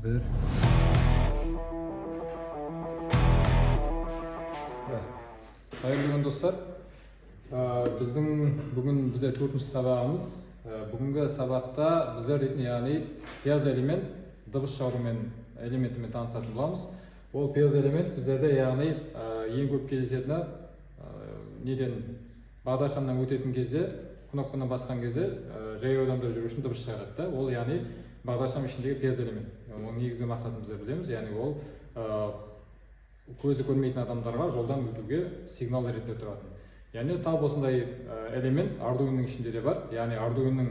Бір. Қайырлы күн, достар. Біздің бүгін бізде төртінші сабағымыз. Бүгінгі сабақта біздер дейтін, яғни пьезоэлемент дыбыс шығарумен элементімен танысатын боламыз. Ол пьезоэлемент біздерде, яғни ең көп кездесетіні неден, бағдаршамнан өтетін кезде кнопканы басқан кезде жаяу адамдар жүру үшін дыбыс шығарады да. Ол, яғни, бағдаршам ішіндегі пьезоэлемент. Оның негізгі мақсатын біздер білеміз, яғни ол көзі көрмейтін адамдарға жолдан өтуге сигнал ретінде тұратын. Яғни тап осындай элемент Ардуиноның ішінде де бар, яғни Ардуиноның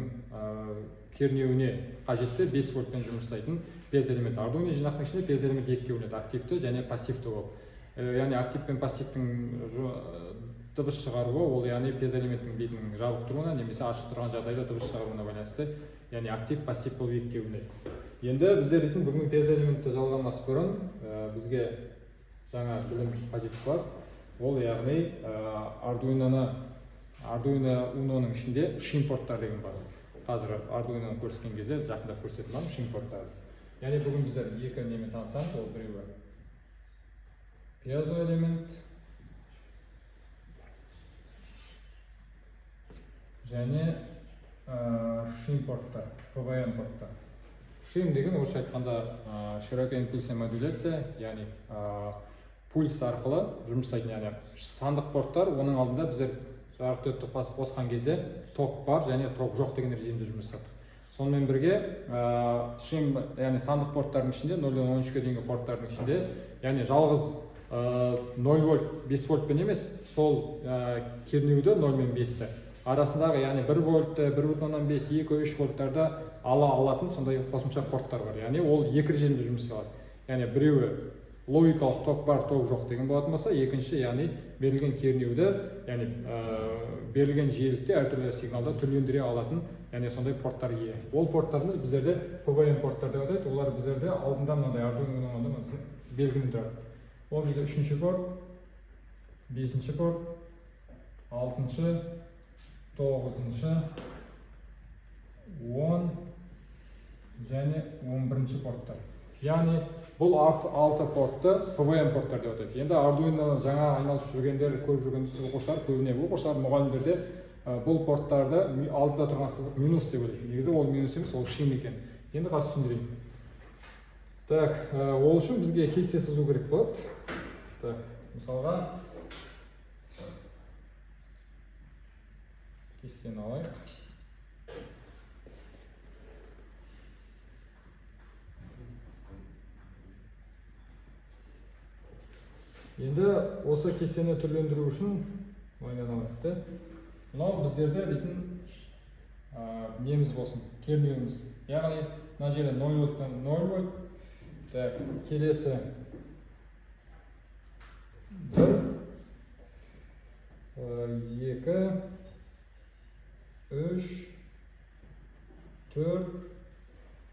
кернеуіне қажетті 5 вольтпен жұмыс жасайтын пьезоэлемент. Ардуино жинақтың ішінде пьезоэлемент екіге бөлінеді: активті және пассивті болып. Яғни актив пен пассивтің дыбыс шығаруы ол, яғни, пьезоэлементтің бетінің жабық тұруына немесе ашық тұрған жағдайда дыбыс шығаруына байланысты, яғни актив, пассив болып екіге бөлінеді. Енді біздер дейтін бүгін пьезоэлементті жалғамас бұрын бізге жаңа білім қажет болады. Ол, яғни, Ардуиноны, Ардуино Уноның ішінде шим порттар деген бар. Қазір Ардуиноны көрсеткен кезде жақындап көрсететін боламын шим порттарды. Яғни бүгін біздер екі немен танысамыз. Ол біреуі пьезоэлемент және шим порттар, ПВМ порттар. Шим деген орысша айтқанда широкая импульсная модуляция, яғни пульс арқылы жұмыс жасайтын, яғни сандық порттар. Оның алдында біздер жарық басып қосқан кезде ток бар және ток жоқ деген режимде жұмыс жасадық. Сонымен бірге шим, яғни сандық порттардың ішінде 0-ден 13-ке дейінгі порттардың ішінде, яғни жалғыз 0 вольт, 5 вольтпен емес, сол кернеуді 0 мен 5-ті арасындағы, яғни 1 вольтты, 1,5, 2, 3 вольттарды ала алатын сондай қосымша порттар бар. Яғни ол екі режимде жұмыс істей алады. Яғни біреуі логикалық ток бар, ток жоқ деген болатын болса, екінші, яғни берілген кернеуді, яғни берілген жиілікте әртүрлі сигналды түрлендіре алатын, яғни сондай порттар ие. Ол порттарымыз біздерде ПВМ порттар деп атайды. Олар біздерде алдында мынандай Ардуиноның алдында белгіні тұрады. Ол бізде үшінші порт, бесінші порт, алтыншы, тоғызыншы, 10 және 11-ші порттар. Яғни бұл алты портты ПВМ порттар деп атайды. Енді Ардуино жаңа айналысып жүргендер, көріп жүрген оқушылар, көбіне оқушылар, мұғалімдерде бұл порттарды алдында тұрған сызық минус деп ойлайды. Негізі ол минус емес, ол шим екен. Енді қазір түсіндірейін. Так, ол үшін бізге кесте сызу керек болады. Так, мысалға, кестені алайық. Енді осы кестені түрлендіру үшін былайынан алайық та. Мынау біздерде дейтін неміз болсын, кернеуіміз. Яғни мына жерде 0 вольттан 0 вольт. Так, келесі 1, 2, 3, 4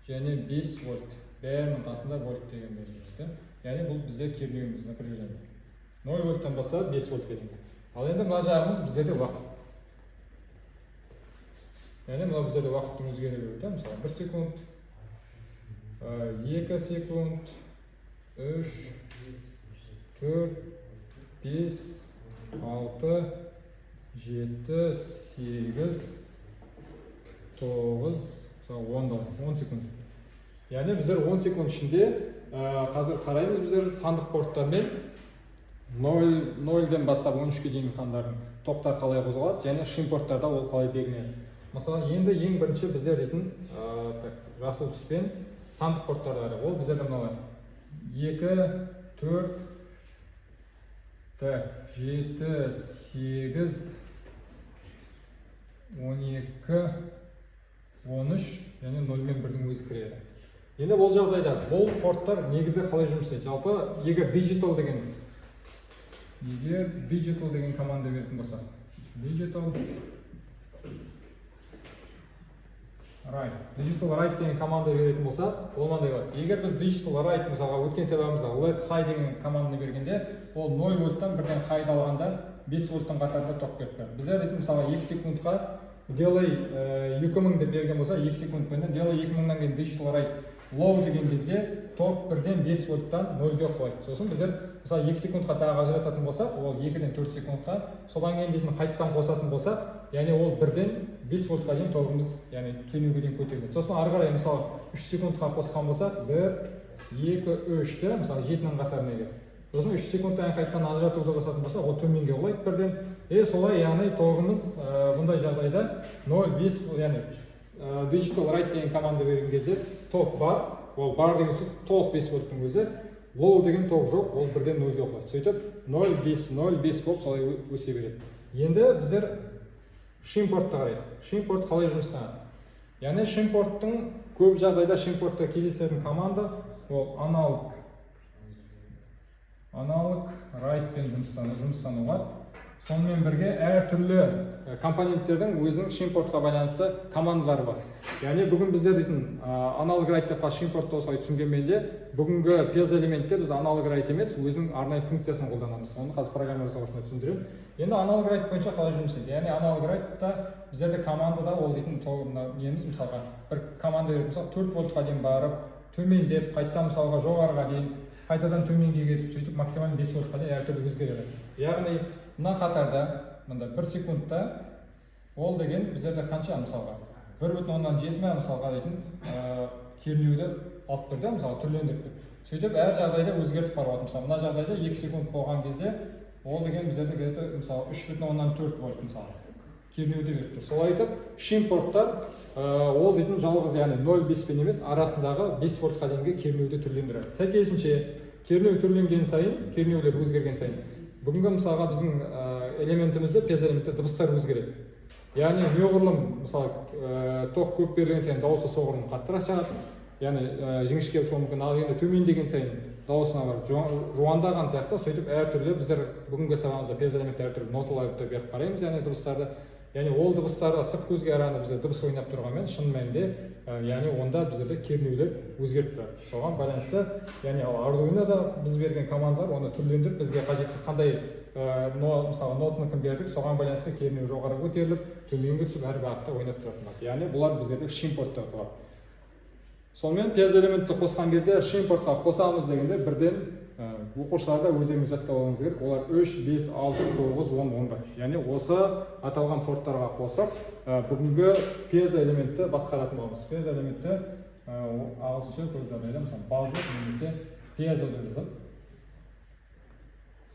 және 5 вольт. Бәрінің қасында вольт деген белгі. Яғни бұл бізде кернеуіміз, напряжение. 0 вольттан бастап 5 вольтқа дейін. Ал енді мына жағымыз біздерде уақыт. Яғни мынау біздерде уақыттың өзгеруі да, мысалы, 1 секунд, 2 секунд, 3, 4, 5, 6, 7, 8, 9, 10 да, 10 секунд. Яғни біздер 10 секунд ішінде қазір қараймыз біздер сандық порттармен 0, 0-ден бастап 13-ке дейінгі сандардың токтар қалай қозғалады және шим порттарда ол қалай белгіленеді. Мысалы, енді ең бірінші біздер дейтін так, жасыл түспен сандық порттарды қарайық. Ол біздерде мыналар: 2, 4, так, 7, 8, 12, 13 және 0 мен 1-дің өзі кіреді. Енді бұл жағдайда бұл порттар негізі қалай жұмыс жасайды? Жалпы егер digital деген команда беретін болса, digital write, digital write деген команда беретін болса, ол мынандай болады. Егер біз digital write, мысалға, өткен сабағымызда led high деген команданы бергенде, ол 0 вольттан бірден highды алғанда 5 вольттың қатарында ток беріп тұрады. Біздер дейтін, мысалға, 2 секундқа delay 2000 деп берген болса, 2 секунд бойына delay 2000-нан кейін digital write Low деген кезде ток бірден 5 вольттан 0-ге құлайды. Сосын біздер мысалы 2 секундқа тағы ажырататын болсақ, ол 2-ден 4 секундқа, содан кейін дейтін қайтадан қосатын болсақ, яғни ол бірден 5 вольтқа дейін тогымыз, яғни кернеуге дейін көтеріледі. Сосын ары қарай мысалы 3 секундқа қосқан болсақ, 1, 2, 3-ті, мысалы 7-нің қатарына егер. Сосын 3 секундтан қайтадан ажыратуды қосатын болсақ, ол төменге құлайды бірден. Солай, яғни тогымыз бұндай жағдайда 0,5, яғни digital write деген команда берген кезде ток бар, ол бар деген сөз толық 5 вольттың өзі, low деген ток жоқ, ол бірден 0-ге құлайды. Сөйтіп 0,5, 0,5 болып солай өсе береді. Енді біздер шим-портты қарайық. Шим-порт қалай жұмыстанады? Яғни шим-порттың көп жағдайда шим-портта кездесетін команда ол аналог write-пен жұмыстануға. Сонымен бірге әртүрлі компоненттердің өзінің шим-портқа байланысты командалары бар. Яғни бүгін біздер дейтін аналог write деп шим-портты осылай түсінгенмен де, бүгінгі пьезоэлементте біз аналог write емес, өзінің арнайы функциясын қолданамыз. Оны қазір программа жасау барысында түсіндіремін. Енді аналог write бойынша қалай жұмыс істейді? Яғни аналог write-та біздерде командада ол дейтін мына неміз, мысалға бір команда беріп, мысалы 4 вольтқа дейін барып, төмендеп, қайтадан мысалға жоғарыға дейін, қайтадан төменге кетіп, сөйтіп максимально 5 вольтқа дейін әртүрлі өзгереді. Яғни мына қатарда мында 1 секундта ол деген біздерде қанша, мысалға 1,7 ме, мысалға дейтін кернеуді алып тұр да, мысалы түрлендіріп тұр. Сөйтіп әр жағдайда өзгертіп барып жатыр. Мысалы мына жағдайда 2 секунд болған кезде ол деген біздерде где-то мысалы 3,4 вольт мысалы кернеуді беріп тұр. Солай етіп шим-порттар ол дейтін жалғыз, яғни 0,5 пен емес, арасындағы 5 вольтқа дейінгі кернеуді түрлендіреді. Сәйкесінше кернеу түрленген сайын, кернеулер өзгерген сайын бүгінгі мысалға біздің элементімізде, пьезоэлементте дыбыстар өзгереді. Яғни неғұрлым мысалы ток көп берілген сайын дауысы соғұрлым қаттырақ шығады, яғни жіңішкеріп шығуы мүмкін. Ал енді төмендеген сайын дауысына барып жуандаған сияқты. Сөйтіп әртүрлі біздер бүгінгі сабағымызда пьезоэлементті әртүрлі ноталарды беріп қараймыз, яғни дыбыстарды. Яғни ол дыбыстарды сырт көзге қарағанда бізде дыбыс ойнап тұрғанмен, шын мәнінде яғни онда біздерде кернеулер өзгеріп тұрады. Соған байланысты, яғни ал Arduino-да біз берген командалар оны түрлендіріп, бізге қажетті қандай мысалы нотаныкін бердік, соған байланысты кернеу жоғары көтеріліп, төменге түсіп, әр бағытта ойнап тұратын болады. Яғни бұлар біздерде шим-порт деп аталады. Сонымен пьезоэлементті қосқан кезде шим-портқа қосамыз дегенде бірден оқушылар да өздеріңіз жаттап алуыңыз керек. Олар 3, 5, 6, 9, 10, 11. Яғни осы аталған порттарға қосып, бүгінгі пьезоэлементті басқаратын боламыз. Пьезоэлементті ағылшынша көп жағдайда мысалы buzzer немесе пьезо деп жазады.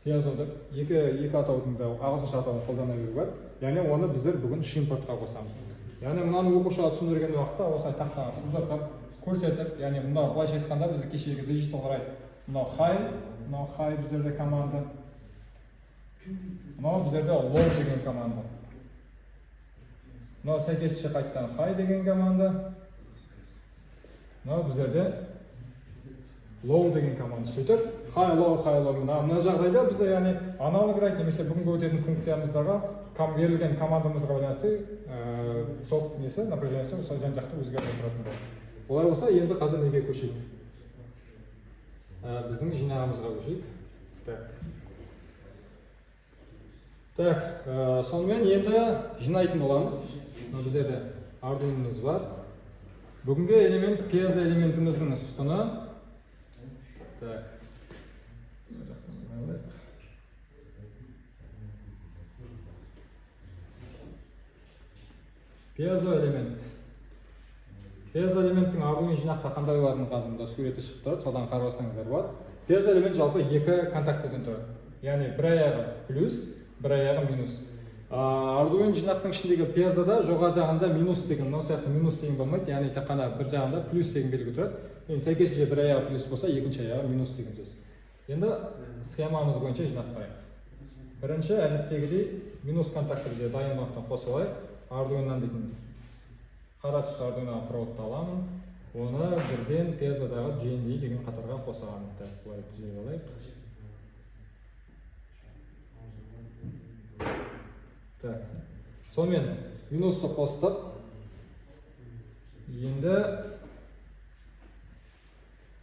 Пьезо деп екі атаудың да ағылшынша атауын қолдана беруге болады. Яғни оны біздер бүгін шим-портқа қосамыз. Яғни мынаны оқушыға түсіндірген уақытта осылай тақтаға сыздыртып көрсетіп, яғни мынау былайша айтқанда бізде кешегі digital write, мынау high, мынау high біздерде команда, мынау біздерде low деген команда, мынау сәйкесінше қайтадан high деген команда, мынау біздерде low деген команда. Сөйтіп high, low, high, low. Мына жағдайда бізде, яғни аналог write немесе бүгінгі өтетін функциямыздағы берілген командамызға байланысты ток несі, напряжениесі сол жан жақты өзгеріп отыратын болады. Олай болса енді қазір неге көшейік? Біздің жинағымызға көшейік. Так, сонымен енді жинайтын боламыз. Мына біздерде Arduino'мыз бар. Бүгінгі элемент пьезоэлементіміздің ұсқыны. Так. Мына жақтан алайық. Пьезоэлемент. Пьезоэлементтің Arduino жинақта қандай болатынын қазір мында суреті шығып тұрады, содан қарап алсаңыздар болады. Пьезоэлемент жалпы екі контактіден тұрады. Яғни бір аяғы плюс, бір аяғы минус. Arduino жинақтың ішіндегі пьезода жоғары жағында минус деген, мынау сияқты минус деген болмайды, яғни тек қана бір жағында плюс деген белгі тұрады. Енді сәйкесінше бір аяғы плюс болса, екінші аяғы минус деген сөз. Енді схемамыз бойынша жинап қарайық. Бірінші әдеттегідей минус контакты бізде дайын болғандықтан қосып алайық. Arduino'нан дейтін қара түсті Arduino проводты аламын. Оны бірден пьезодағы GND деген қатарға қосамын. Так, былай түзеп алайық. Так, сонымен минусты қостық.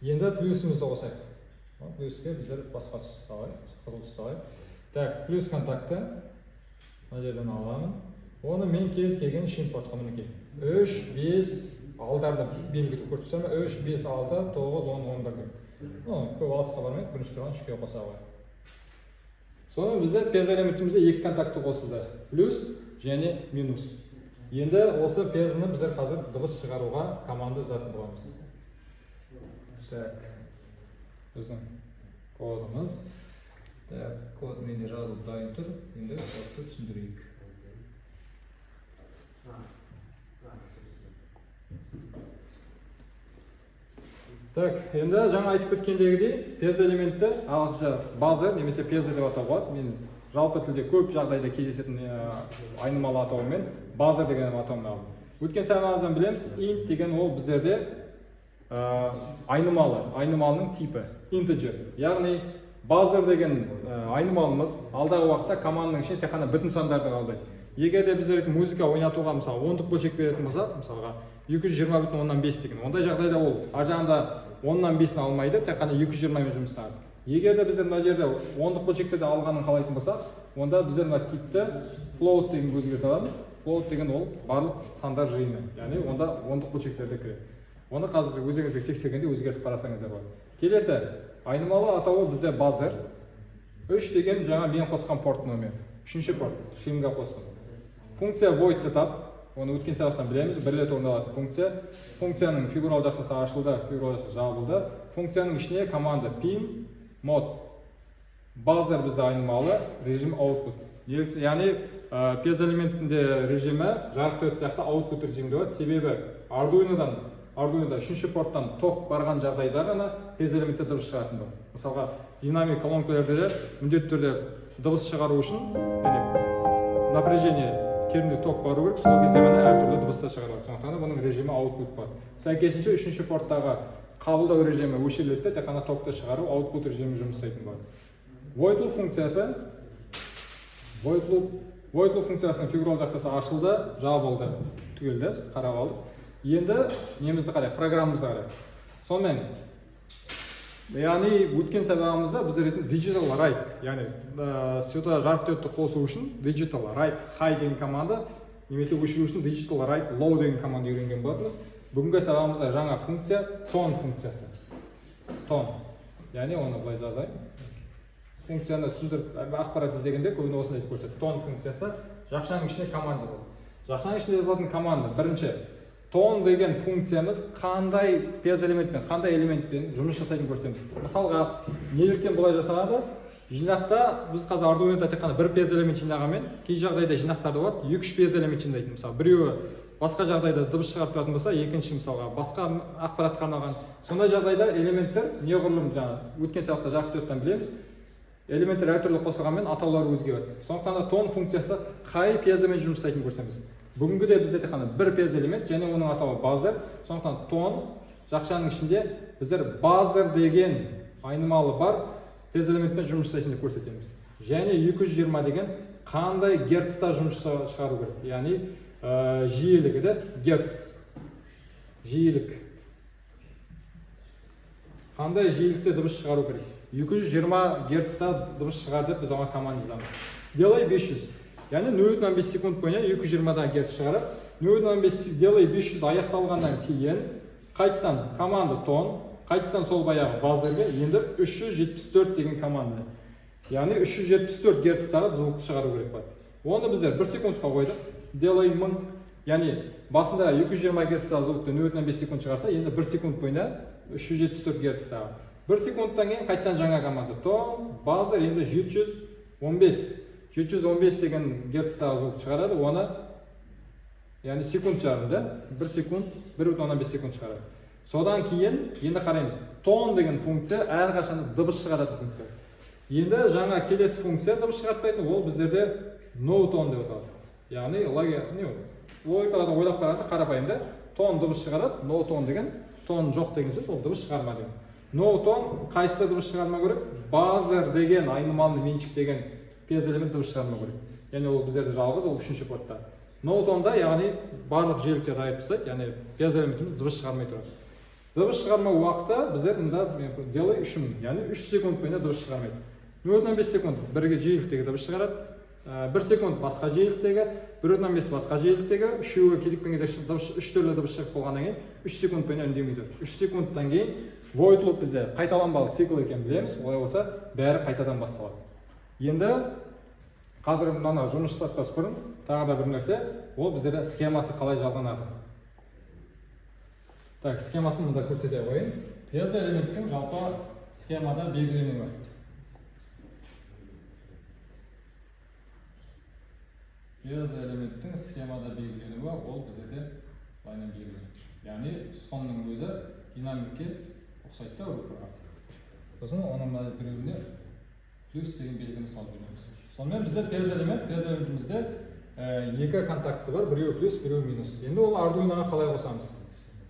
Енді плюсімізді қосайық. Плюске біздер басқа түсті алайық, қызыл түсті алайық. Так, плюс контакты мына жерден аламын. Оны мен кез келген шим портқа, мінекей 3, 5, Алдарында белгі көріп тұрсыздар ма? 3, 5, 6, 9, 10, 11 деп. Ну, көп алысқа бармай, бірінші тұрған үшке қоса қояйық. Сонымен, бізде пезоэлементімізде екі контакты қосылды: плюс және минус. Енді осы пезоны біздер қазір дыбыс шығаруға команда жазатын боламыз. Так, біздің кодымыз, так, код менде жазылып дайын тұр. Енді кодты түсіндірейік. Так, енді жаңа айтып кеткендегідей, пезоэлементті ағылшынша buzzer немесе пезо деп атауға болады. Мен жалпы тілде көп жағдайда кездесетін айнымалы атауымен, buzzer деген атаумен алдым. Өткен сабағымыздан білеміз, int деген ол біздерде айнымалы, айнымалының типі integer. Яғни buzzer деген айнымалымыз алдағы уақытта команданың ішіне тек қана бүтін сандарды қабылдайды. Егер де біздер музыка ойнатуға, мысалы, ондық бөлшек беретін болсақ, мысалға, 220,5 деген, ондай жағдайда ол ар жағында оннан бесін алмайды, тек қана 220-мен жұмыс істейді. Егер де біздер мына жерде ондық бөлшектерді алғанын қалайтын болсақ, онда біздер мына типті float дегенге өзгерте аламыз. Float деген ол барлық сандар жиыны, яғни онда ондық бөлшектер де кіреді. Оны қазір өздеріңізге тексергенде өзгертіп қарасаңыздар болады. Келесі айнымалы атауы бізде buzzer. 3 деген жаңа мен қосқан порт номер, үшінші порт, ШИМ-ға қостым. Функция void setup, оны өткен сабақтан білеміз, бір рет орындалатын функция. Функцияның фигуралы жақшасы ашылды, фигуралы жақшасы жабылды. Функцияның ішіне команда pin mode buzzer, бізде айнымалы, режим output. Яғни пезоэлементінде режимі жарық төрт сияқты output режимде болады, себебі Arduinoда үшінші порттан ток барған жағдайда ғана пезоэлементте дыбыс шығатын болады. Мысалға, динамик колонкаларда да міндетті түрде дыбыс шығару үшін, яғни напряжение, кернеу ток бару керек, сол кезде ғана әртүрлі дыбыстар шығарады. Сондықтан да бұның режимі output болады. Сәйкесінше, үшінші порттағы қабылдау режимі өшіріледі де, тек қана токты шығару, output режимі жұмыс істейтін болады. Void loop функциясы. Void loop, void loop функциясының фигуралы жақшасы ашылды, жабылды, түгелді қарап алдық. Енді немізді қарайық, программамызды қарайық. Сонымен, яғни өткен сабағымызда біз ретінде digital write, яғни сюда жарық диодты қосу үшін digital write high деген команда немесе өшіру үшін digital write low деген команда үйренген болатынбыз. Бүгінгі сабағымызда жаңа функция, tone функциясы. Tone, яғни оны былай жазайын. Функцияны түсіндіріп, ақпарат іздегенде көбіне осындай көрсетеді. Tone функциясы, жақшаның ішіне команда жазылады. Жақшаның ішінде жазылатын команда: бірінші, tone деген функциямыз қандай пезоэлементпен, қандай элементпен жұмыс жасайтынын көрсетеміз. Мысалға, неліктен бұлай жасалады? Жинақта біз қазір Arduinoда тек қана бір пезоэлемент жинағанмен, кей жағдайда жинақтарда болады екі, үш пезоэлемент жинайтын. Мысалы, біреуі басқа жағдайда дыбыс шығарып тұратын болса, екінші, мысалға, басқа ақпаратқа арналған. Сондай жағдайда элементтер неғұрлым, жаңа өткен сабақта жарық диодтан білеміз, элементтер әртүрлі қосылғанмен, атаулары өзгереді. Сондықтан да tone функциясы қай пезомен жұмыс жасайтынын көрсетеміз. Бүгінгіде бізде тек қана бір пезоэлемент және оның атауы buzzer. Сондықтан tone, жақшаның ішінде біздер buzzer деген айнымалы бар пезоэлементпен жұмыс жасайтын деп көрсетеміз. Және 220 деген қандай герцта жұмыс шығару керек, яғни жиілігі де, герц, жиілік, қандай жиілікте дыбыс шығару керек. 220 герцта дыбыс шығар деп біз оған команда жазамыз. Delay 500, яғни 0,5 секунд бойына 220 герц шығарады. 0,5 delay 500 аяқталғаннан кейін қайттан команда tone, қайттан сол баяғы buzzerге енді 374 деген команда, яғни 374 герцтағы звукты шығару керек болады. Оны біздер 1 секундқа қойдық. Delay 1000, яғни басында 220 герцтағы звукты 0,5 секунд шығарса, енді 1 секунд бойына 374 герцтағы. 1 секундтан кейін қайтадан жаңа команда tone buzzer, енді 715, 715 деген герцтағы звук шығарады. Оны, яғни секунд жарым да, 1 секунд, 1,5 секунд шығарады. Содан кейін енді қараймыз, tone деген функция әрқашан дыбыс шығаратын функция. Енді жаңа келесі функция дыбыс шығартпайтын, ол біздерде no tone деп аталады. Яғни не, логикалардан ойлап қарағанда қарапайым да: tone дыбыс шығарады, no tone деген tone жоқ деген сөз, ол дыбыс шығарма деген. No tone қайсысы дыбыс шығармау керек? Buzzer деген айнымалыны меншіктеген пезоэлемент дыбыс шығармау керек, яғни ол біздерде жалғыз, ол үшінші портта. No tone-да, яғни барлық жиіліктерді айырып тастайды, яғни пезоэлементіміз дыбыс шығармай тұрады. Дыбыс шығармау уақыты біздер мында delay 3000, яғни 3 секунд бойына дыбыс шығармайды. 0,5 секунд бірге жиіліктегі дыбыс шығарады. 1 секунд басқа жиіліктегі, 1,5 басқа жиіліктегі, үшеуі кезекпен кезек дыбыс, үш түрлі дыбыс шығып болғаннан кейін 3 секундпен үндемейді. 3 секундтан кейін void loop бізде қайталанбалы цикл екенін білеміз. Олай болса, бәрі қайтадан басталады. Енді қазір мынаны жұмыс жасатпас бұрын тағы да бір нәрсе, ол біздерде схемасы қалай жалғанады. Так, схемасын мында көрсете қояйын. Пьезоэлементтің жалпы схемада белгіленуі. Пьезоэлементтің схемада белгіленуі ол біздерде былайынан белгіленеді. Яғни тұтқынның өзі динамикке ұқсайды да рупорға. Сосын оның мына біреуіне плюс деген белгіні салып жібереміз. Сонымен бізде пьезоэлементімізде екі контактісі бар, біреуі плюс, біреуі минус. Енді ол Arduino'ға қалай қосамыз?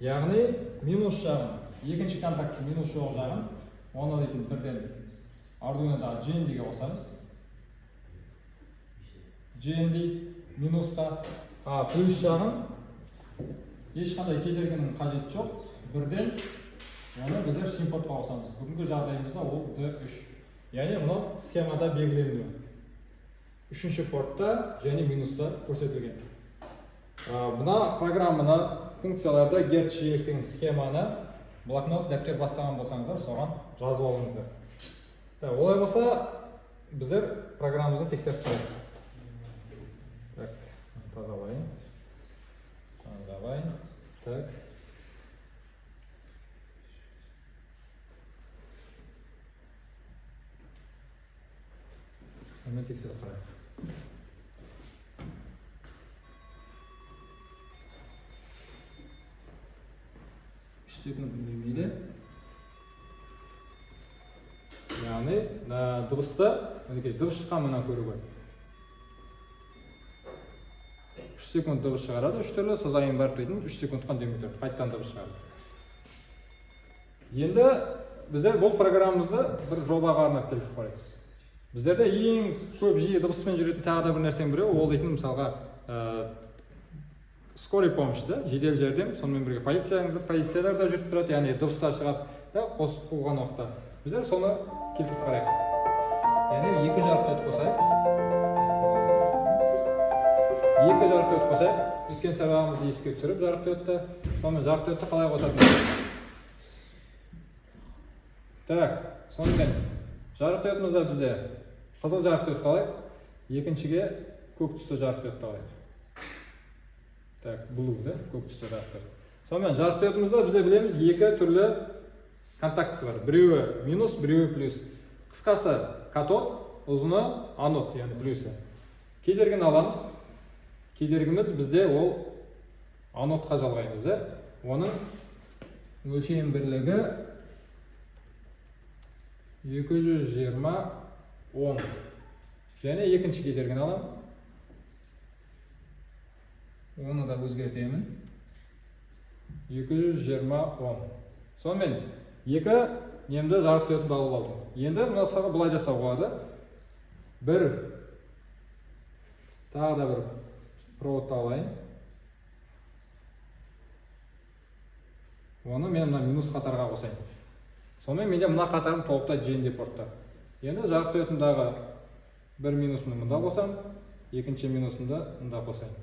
Яғни минус жағын, екінші контактісі минус жоқ жағын, оны дейтін бірден Arduino'дағы GND-ге қосамыз. GND минусқа, плюс жағын ешқандай кедергінің қажеті жоқ, бірден оны біздер симпортқа қосамыз. Бүгінгі жағдайымызда ол D3. Яғни мынау схемада белгіленуі. Үшінші портта және минуста көрсетілген. Мына программаны, функцияларды, герц жиілік деген схеманы блокнот, дәптер бастаған болсаңыздар, соған жазып алыңыздар. Так, олай болса, біздер программамызды тексеріп көрейік. Так, тазалайын. Жабайын. Так. Сонымен тексеріп қарайық. 3 секунд үндемейді. Яғни, дыбысты, мінекей, дыбыс шыққан мына көруге. 3 секунд дыбыс шығарады, үш түрлі, содан кейін барып дейтін 3 секундқа үндемей тұрады, қайтадан дыбыс шығарады. Енді біздер бұл программамызды бір жобаға арнап келтіріп қарайық. Біздерде ең көп жиі дыбыспен жүретін тағы да бір нәрсенің біреуі, ол дейтін мысалға, скорый помощь, да, жедел жәрдем, сонымен бірге полициялар да жүріп тұрады, яғни дыбыстар шығады да, қосып қойған уақытта. Біздер соны келтіріп қарайық. Яғни екі жарық қосайық. Екі жарық қосайық. Өткен сабағымызды еске түсіріп жарық диодты. Сонымен жарық диодты қалай қосатын? Так, сонымен жарық диодымызда бізде қызыл жарық диодты алайық, екіншіге көк түсті жарық диодты алайық. Так, blue, да, көк түсті жарық диод. Сонымен жарық диодымызда бізде білеміз екі түрлі контактісі бар. Біреуі минус, біреуі плюс. Қысқасы катод, ұзыны анод, яғни плюсі. Кедергіні аламыз. Кедергіміз бізде ол анодқа жалғаймыз, да? Оның өлшем бірлігі 220 Ом. Және екінші кедергіні аламын. Оны да өзгертемін. 220 Ом. Сонымен екі немді жарық диодын алып алдым. Енді мына сағы былай жасауға болады. Бір тағы да бір проводты алайын. Оны мен мына минус қатарға қосайын. Сонымен менде мына қатарым толықтай GND портта. Енді жарық диодындағы бір минусымды мында қосам, екінші минусымды мында қосайын.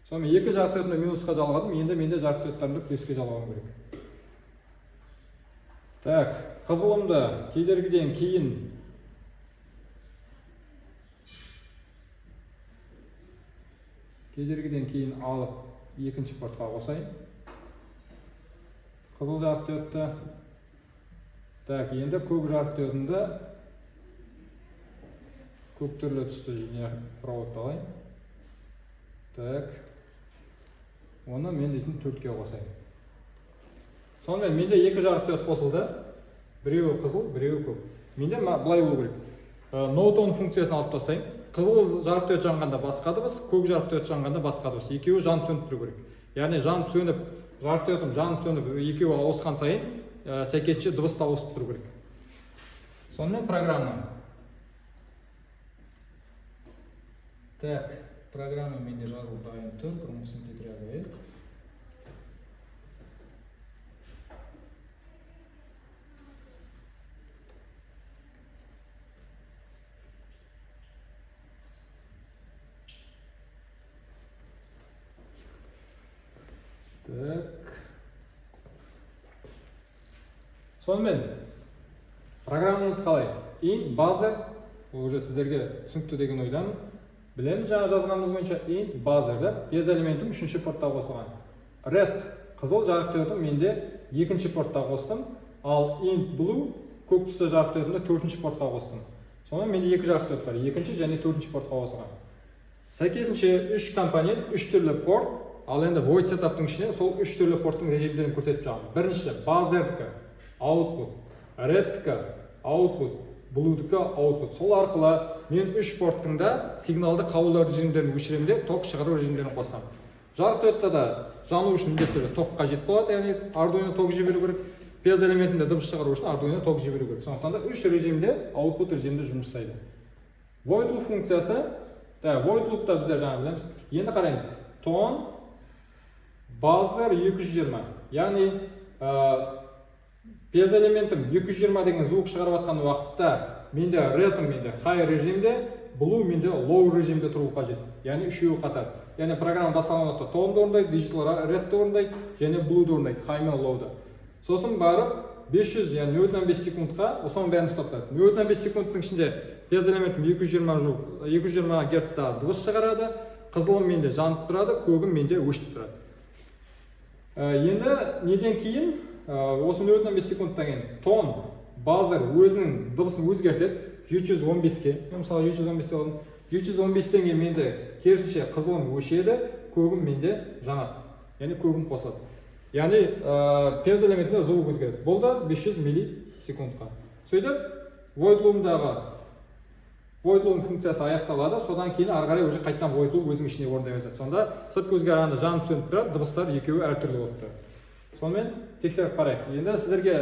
Сонымен екі жарық диодымды минусқа жалғадым, енді менде жарық диодтарымды плюске жалғауым керек. Так, қызылымды кедергіден кейін алып екінші портқа қосайын. Қызыл жарық диодты. Так, енді көк жарық диодымды көк түрлі түсті және проводты алайын. Так, оны мен дейтін 4-ке қосайын. Сонымен менде екі жарық диод қосылды. Біреуі қызыл, біреуі көк. Менде былай болу керек. No tone функциясын алып тастаймын. Қызыл жарық диод жанғанда басқа дыбыс, көк жарық диод жанғанда басқа дыбыс. Екеуі жанып сөніп тұру керек. Яғни жанып сөніп, жарық диодым жанып сөніп, екеуі ауысқан сайын, сәйкесінше дыбыс та ауысып тұру керек. Сонымен программа. Так, программа менде жазылып дайын тұр. Бұрынғысын кетіре қояйық. Так. Сонымен программамыз қалай? Int buzzer, ол уже сіздерге түсінікті деген ойдамын. Білеміз, жаңа жазғанымыз бойынша int buzzer да пьезоэлементім үшінші портта қосылған. Red қызыл жарық диодым менде екінші портта қостым, ал int blue көк түсті жарық диодымды төртінші портқа қостым. Сонымен менде екі жарық диод бар, екінші және төртінші портқа қосылған. Сәйкесінше үш компонент, үш түрлі порт, ал енді void setup'тың ішіне сол үш түрлі порттың режимдерін көрсетіп шығамын. Бірінші buzzer'дікі output, red'дікі output, blue'дікі output. Сол арқылы мен үш порттың да сигналды қабылдау режимдерін өшіремін де ток шығару режимдерін қосамын. Жарық диодта да жану үшін міндетті түрде ток қажет болады, яғни Arduino ток жіберу керек. Пьезоэлементінде дыбыс шығару үшін Arduino ток жіберу керек. Сондықтан да үш режимде output режимде жұмыс жасайды. Void loop функциясы, да, void loop'та біздер жаңа білеміз. Енді қараймыз. Tone buzzer 220, яғни пьезоэлементім 220 деген звук шығарып жатқан уақытта менде red менде high режимде, blue менде low режимде тұру қажет. Яғни үшеуі қатар. Яғни программа басталған уақытта tone-ды орындайды, digital red-ті орындайды және blue-ды орындайды, high мен low-ды. Сосын барып 500, яғни 0,5 секундқа осының бәрін ұстап тұрады. 0,5 секундтың ішінде пьезоэлементім 220 герцтағы дыбыс шығарады, қызылым менде жанып тұрады, көгім менде өшіп тұрады. Енді неден кейін, осы 0,5 секундтан кейін tone buzzer өзінің дыбысын өзгертеді 715-ке. Мен мысалы 715 алдым. 715-тен кейін менде керісінше қызылым өшеді, көгім менде жанады. Яғни көгім қосылады. Яғни пьезоэлементінде звук өзгереді. Бұл да 500 миллисекундқа. Сөйтіп void loop'дағы void loop функциясы аяқталады. Содан кейін ары қарай уже қайтадан void loop өзінің ішіне орындай бастайды. Сонда сырт көзге қарағанда жанып сөніп тұрады, дыбыстар екеуі әртүрлі болып тұрады. Сонымен тексеріп қарайық. Енді сіздерге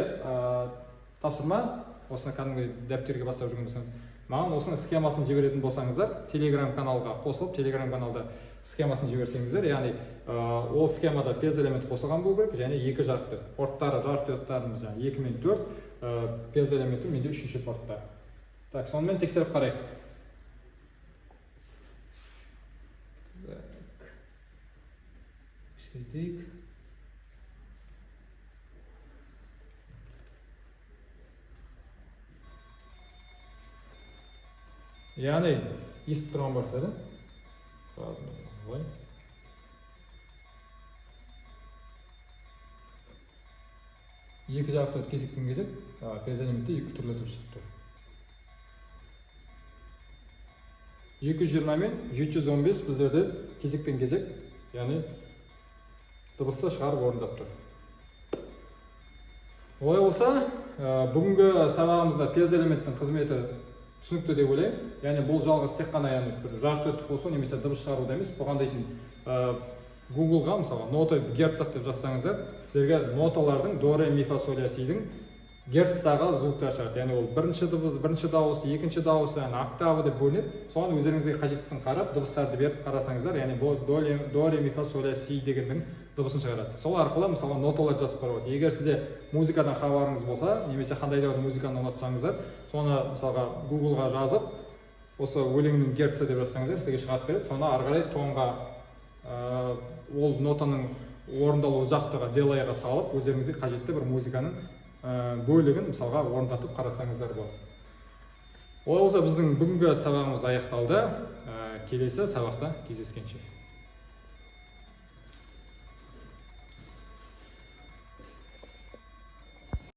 тапсырма, осыны кәдімгі дәптерге бастап жүрген болсаңыз, маған осының схемасын жіберетін болсаңыздар, Telegram каналға қосылып, Telegram каналда схемасын жіберсеңіздер, яғни ол схемада пьезоэлемент қосылған болу керек және екі жарық диод. Порттары жарық диодтарымыз жаңағы 2 мен 4, пьезоэлементі менде үшінші портта. Так, сонымен тексеріп қарайық. Так. Кішірейтейік. Яғни естіп тұрған барса да? Қазір былай. Екі жарық диод кезекпен кезек, пьезоэлементте екі түрлі дыбыс шығып тұр. 220 мен 715 біздерде кезекпен кезек, яғни дыбысты шығарып орындап тұр. Олай болса, бүгінгі сабағымызда пьезоэлементтің қызметі түсінікті деп ойлаймын. Яғни бұл жалғыз тек қана, яғни бір жарық диодты қосу немесе дыбыс шығаруда емес, бұған дейтін Google-ға мысалға нота герцах деп жазсаңыздар, сіздерге ноталардың до, ре, ми, фа, соль, ля, сидің герцтағы звуктар шығады. Яғни ол бірінші дыбыс, бірінші дауыс, екінші дауыс, яғни октава деп бөлінеді. Соған өздеріңізге қажеттісін қарап, дыбыстарды беріп қарасаңыздар, яғни бұл до, ре, ми, фа, соль, ля, си дегеннің дыбысын шығарады. Сол арқылы мысалы ноталар жазып қарауға болады. Егер сізде музыкадан хабарыңыз болса, немесе қандай да бір музыканы ұнатсаңыздар, соны мысалға Google-ға жазып, осы өлеңнің герці деп жазсаңыздар, сізге шығарып береді. Соны ары қарай тонға, ол нотаның орындалу ұзақтығы делайға салып, өздеріңізге қажетті бір музыканың бөлігін мысалға орындатып қарасаңыздар болады. Олай болса, біздің бүгінгі сабағымыз аяқталды. Келесі сабақта кездескенше.